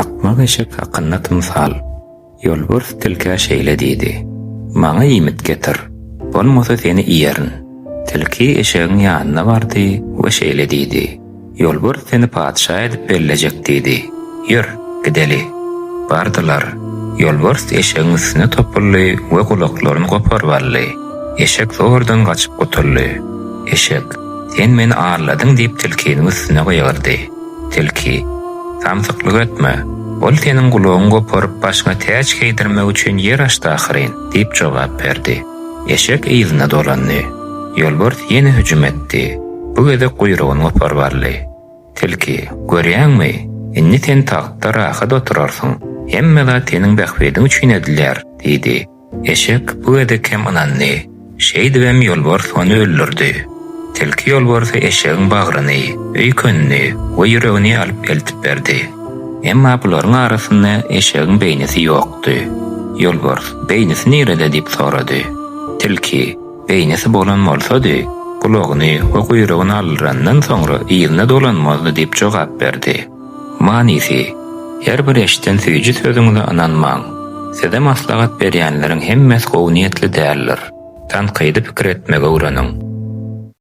Akmak eşek hakynda tymsal. Ýolbars tilkä şeýle diýdi, Maňa iýmit getir, bolmasa seni iýerin. Tilki eşegiň ýanyna bardy we şeýle diýdi, Ýolbars seni patyşa edip bellejek diýdi. Ýör, gideli. Bardylar. Ýolbars eşegiň üstüne topuldy we gulaklaryny goparyp aldy. Eşek zordan gaçyp gutuldy. Eşek, Sen meni aldadyň diýip tilkiniň üstüne gygyrdy. Tilki, Samsyklyk etme. Ol seniň gulagyňy goparyp başyňa täç geýdirmek üçin ýer açdy ahyryn, diýip jogap berdi. Eşek yzyna dolandy. Ýolbars ýene hüjüm etdi. Bu gezek guýrugyny goparyp aldy. Tilki, Görýäňmi, indi sen tagtda rahat oturarsyň. Hemme zat seniň bähbidiň üçin edilýär, diýdi. Eşek bu gezek hem ynandy. Şeýdibem ýolbars ony öldürdi. Tilki ýolbarsa eşegiň bagryny, öýkenini we ýüregini alyp eltip berdi. Emma bularyň arasynda eşegiň beýnisi ýokdy. Ýolbars, Beýnisi nirede diýip sorady. Tilki, Beýnisi bolan bolsady, gulagyny we guýrugyny aldyrandan soňra yzyna dolanmazdy diýip jogap berdi. Manysy, Her bir eşden süýji sözüňize ynanmaň. Size maslahat berýänleriň hemmesi gowy niýetli däldir. Tankydy pikir etmegi öwreniň.